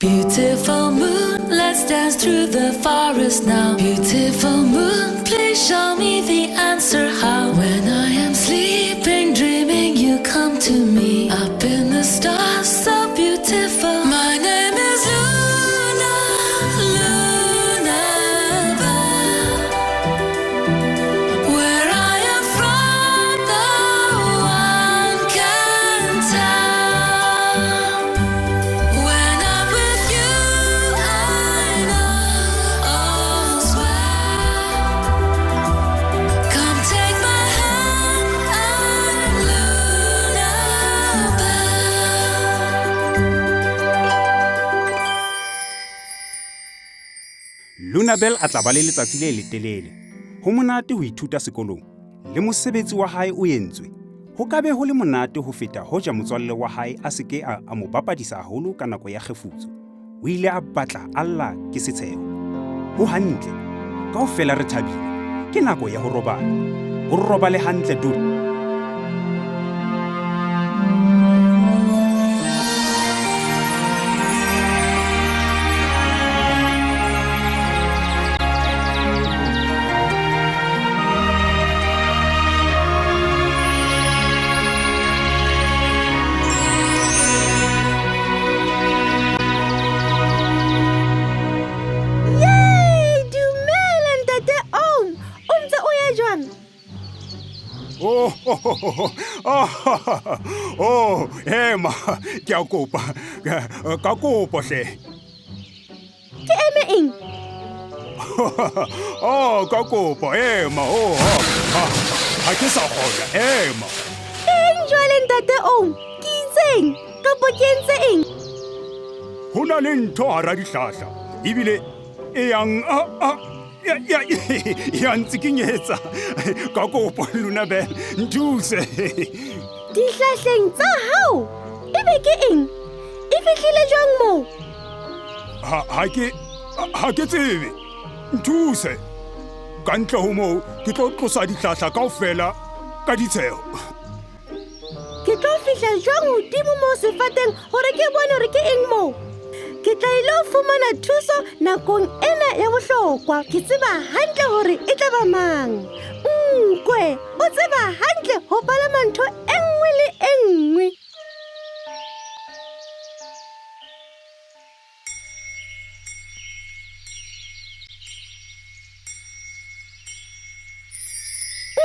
Beautiful moon, let's dance through the forest now. Beautiful moon, please show me the answer how. When I am sleeping, dreaming, you come to me. Up in the stars, so beautiful. My name is Luna, Luna Bell. Where I am from, no one can tell. When I'm with you, I know all's well. Come take my hand, I'm Luna Bell. Lunabel a tla ba le letsatsi le letelele. Ho monate ho ithuta sekolong le mosebetsi wa hae o entswe. Ho ka be ho le monate ho feta hoja motswalle wa hae a se ke a mo bapadisa haholo ka nako ya kgefutso. O ile a batla a lla ke setsheho. Ho hantle. Kaofela re thabile. Ke nako ya ho robala. O robale hantle Dodi. Yay! Dumela ntate Oom. O ntse o ya jwang? Oh, oh, oh, ema, ke a kopa. Ka kopo hle. Ke eme eng? Oh, ka kopo, ema. Oh, ha ke sa kgona, ema. Eng jwale ntate Oom? Ke itseng? Kapo ke entse eng? Ho na le ntho hara dihlahla ebile e yang ya ntsikinyetsa. Ka kopo Lunabel, nthuse. Dihlahleng tsa hao? Ebe ke eng? E fihlile jwang moo? Ha ke tsebe. Nthuse. Ka ntle ho moo ke tlo tlosa dihlahla kaofela ka ditsheho. Ke tlo fihla jwang hodimo moo sefateng hore ke bone hore ke eng moo? Ke tla ilo fumana thuso nakong ena ya bohlokwa. Ke tseba hantle hore e tla ba mang. Nkwe, o tseba hantle ho palama ntho e nngwe le e nngwe.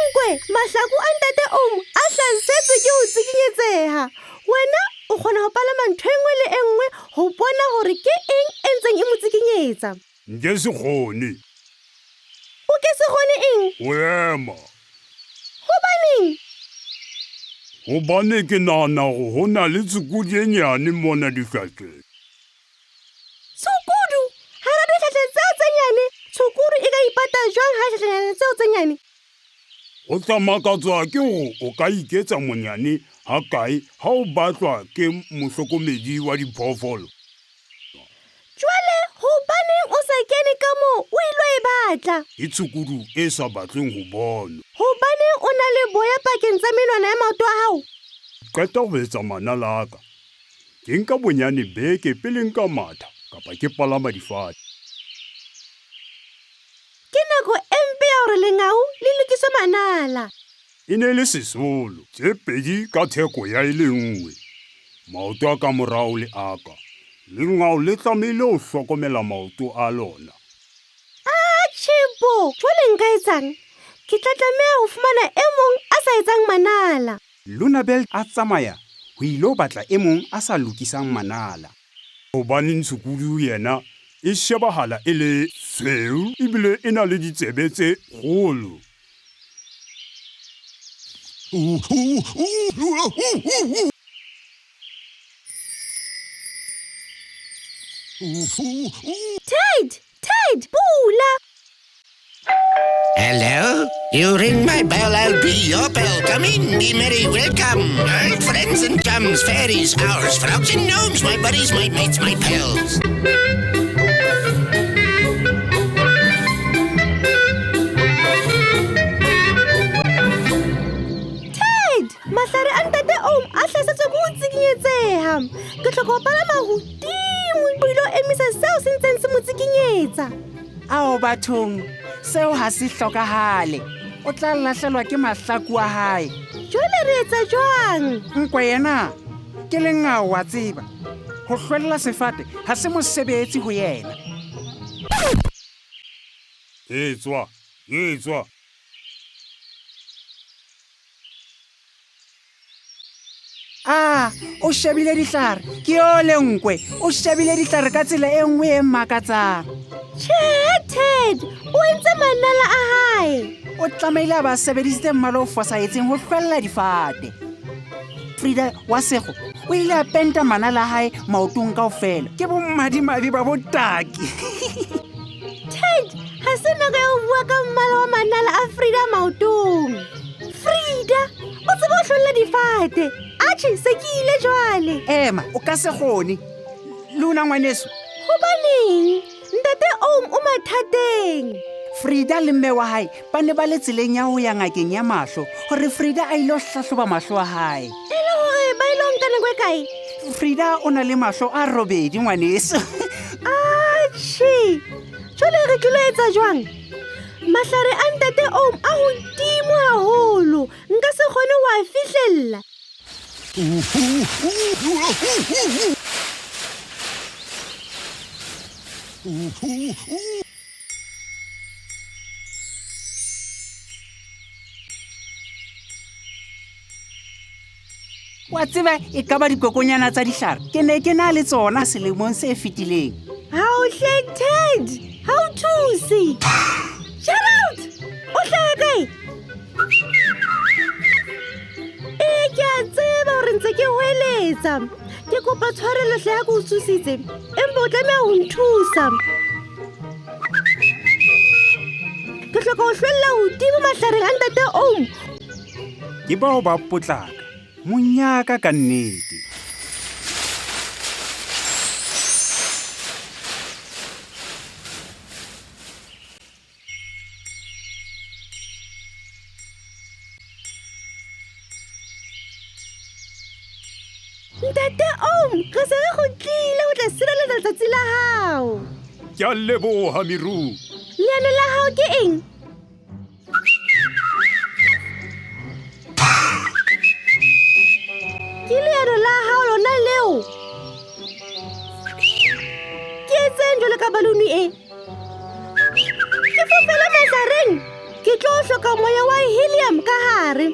Nkwe, mahlaku a ntate Oom a hlasetswe ke ho tsikinyetseha. Wena o kgona ho palama ntho e nngwe le e nngwe ho bona hore ke eng e ntseng e mo tsikinyetsa. Nke se kgone. O ke se kgone eng? Ho ema. Hobaneng? Hobane ke nahana hore ho na le tshukudu e nyane mona dihlahleng. Tshukudu? Hara dihlahle tseo tse nyane, tshukudu e ka ipata jwang ha dihlahlanyana tseo tse nyane? Ho tla makatswa ke hore o ka iketsa monyane hakae ha o batlwa ke mohlokomedi wa diphoofolo. Jwale hobaneng o sa kene ka moo o ilo e batla? Ke tshukudu e sa batleng ho bonwa. Hobaneng o na le boya pakeng tsa menwana ya maoto a hao? Qeta ho etsa manala a ka. Ke nka bonyane beke pele nka matha kapa ke palama difate. Ke nako e mpe ya hore lengau le lokiswe manala. E ne le sesolo tse pedi ka theko ya e le nngwe. Maoto a ka morao le a ka. Lengau le tlamehile ho hlokomela maoto a lona. Atjhe bo, jwale nka etsang? Ke tla tlameha ho fumana e mong a sa etsang manala. Lunabel a tsamaya ho ilo batla e mong a sa lokisang manala. Hobane Ntshukudu yena e shebahala e le tshweu ebile e na le ditsebe tse kgolo. Ted, Ted, pula. Hello? You ring my bell, I'll be your bell. Come in, be merry, welcome. Old friends and chums, fairies, owls, frogs and gnomes, my buddies, my mates, my pals. Ted, mahlare a ntate Oom a hlasetswe ke ho tsikinyetseha. Ke hloka ho palama hodimo ho ilo etsa. Ao bathong, seo ha se hlokahale. O tla lahlelwa ke mahlaku a hae. Jwale re etsa jwang? Nkwe yena ke lengao wa tseba. Ho hlwella sefate ha se mosebetsi ho yena. Etswa, etswa. A, o shebile dihlare. Ke yole nkwe. O shebile dihlare ka tsela e nngwe e makatsang. Tjhe, Ted, o entse manala a hae. O tlamehile a ba sebedisitse mmala o fosahetseng ho hlwella difate. Frida wa sego o ile a penta manala a hae maotong kaofela. Ke bomadimabe ba botaki. Ted, ha se nako ya ho bua ka mmala wa manala a Frida maotong. Frida, o tseba ho hlolla difate. Atjhe, se ke ile jwale. Ema, o ka se kgone. Luna ngwaneso. Hobaneng? Ntate Oom o mathateng. Frida le mme wa hae ba ne ba le tseleng ya ho ya ngakeng ya mahlo hore Frida a ile ho hlahloba mahlo a hae. E le hore ba ile ho nka nako e kae? Frida o na le mahlo a robedi ngwaneso. Atjhe, jwale re tlilo etsa jwang? Mahlare a ntate Oom a hodimo haholo, nka se kgone ho a fihlella. Wa tseba e ka ba dikokonyana tsa dihlare. Ke ne ke na le tsona selemong se fetileng. Ha o hle Ted, ha o thuse. Gerald, o hlaha kae? Ee, ke a tseba hore ntse ke hweletsa. Ke kopa tshwarelo hle ha ke o tsositse, empa o tlameha ho nthusa. Ke hloka ho hlwella hodimo mahlareng a ntate Oom. Ke bao ba potlaka, monyaka ka nnete. Ntate Oom, re se re kgutlile ho tla sireletsa letsatsi la hao. Ke a leboha, Meru. Leano la hao ke eng? Ke leano la hao lona leo? Ke etseng jwalo ka balloon e? Ke fofela mahlareng. Ke tlo hloka moya wa helium ka hare.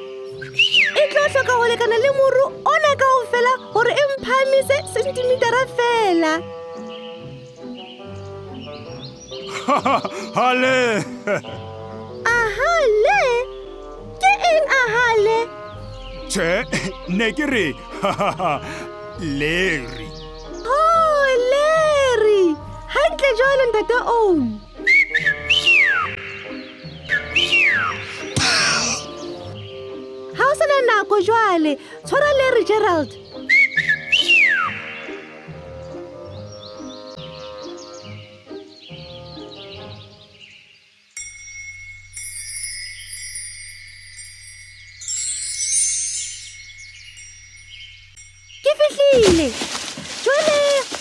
E tlo hloka ho lekana le moru ona kaofela hore e mphahamise sentimitara feela. Hale! Aha, le? Ke eng aha le? Tjhe, ne ke re, Larry. Oh, Larry! Hantle jwalo, ntate Oom. Ha o sana nako jwale, tshwara Larry, Gerald. Ke fihlile. Jwale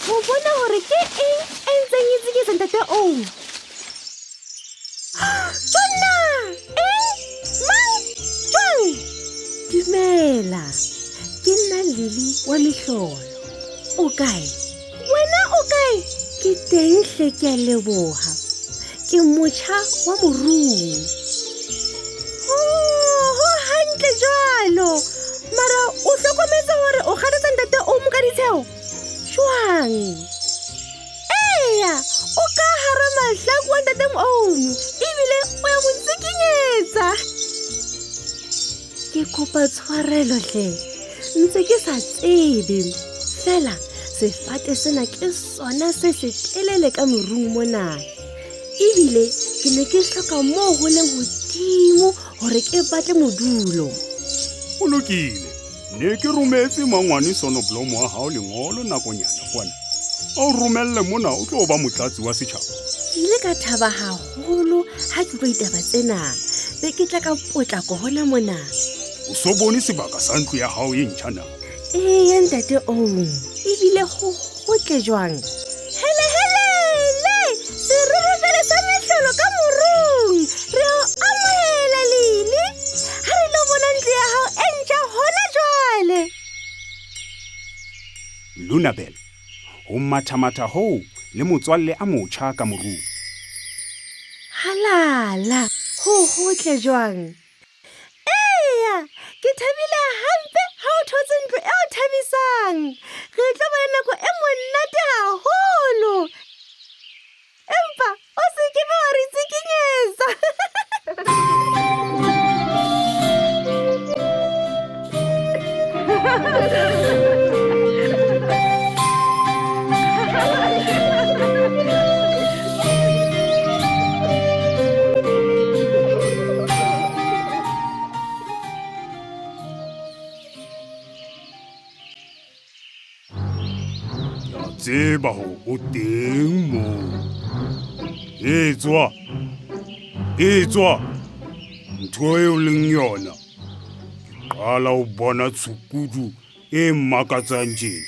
ho bona hore ke eng e ntseng e tsiketsa ntate Oom. Jonna! Eng? Mang? Jwang? Dumela. Ke nna Lily wa mehlolo. O kae? Wena o kae? Ke teng hle, ke a leboha. Ke motjha wa morung. Oh, ho hantle jwalo. Mara o hlokometse hore o kgathatsa ntate Oom ka ditsheo? Jwang? Eya, o ka hara mahlaku a ntate Oom, ebile o ya mo ntsikinyetsa. Ke kopa tshwarelo hle. Ntse ke sa tsebe. Fela sefate sena ke sona se setelele ka morung mona. Ebile ke ne ke hloka moo ho leng hodimo hore ke batle modulo. Ho lokile. Ne ke rometse mangwane sonoblomo wa hao lengolo nakonyana kwana. A o romelle mona o tlo ba motlatsi wa setjhaba. Ke ile ka thaba haholo ha ke utlwa ditaba tsena. Be ke tla ka potlako hona mona. O so bone sebaka sa ntlo ya hao e ntjha na? Eya ntate Oom, ebile ho hotle jwang? Hele, hele, le! Seroro Lunabel ho mathamatha hoo le motswalle a motjha ka morung. Halala, ho hotle jwang? Eya, ke thabile hampe ha o thotse ntlo e o thabisang. Re tlo ba le nako e monate haholo. Empa o se ke be wa re tsikinyetsa. Ke a tseba hore o teng moo. Etswa! Etswa! Ntho eo leng yona. Ke qala ho bona tshukudu e makatsang tjena.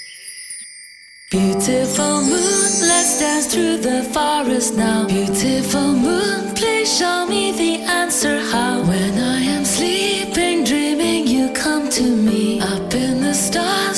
Beautiful moon, let's dance through the forest now. Beautiful moon, please show me the answer how. When I am sleeping, dreaming, you come to me. Up in the stars.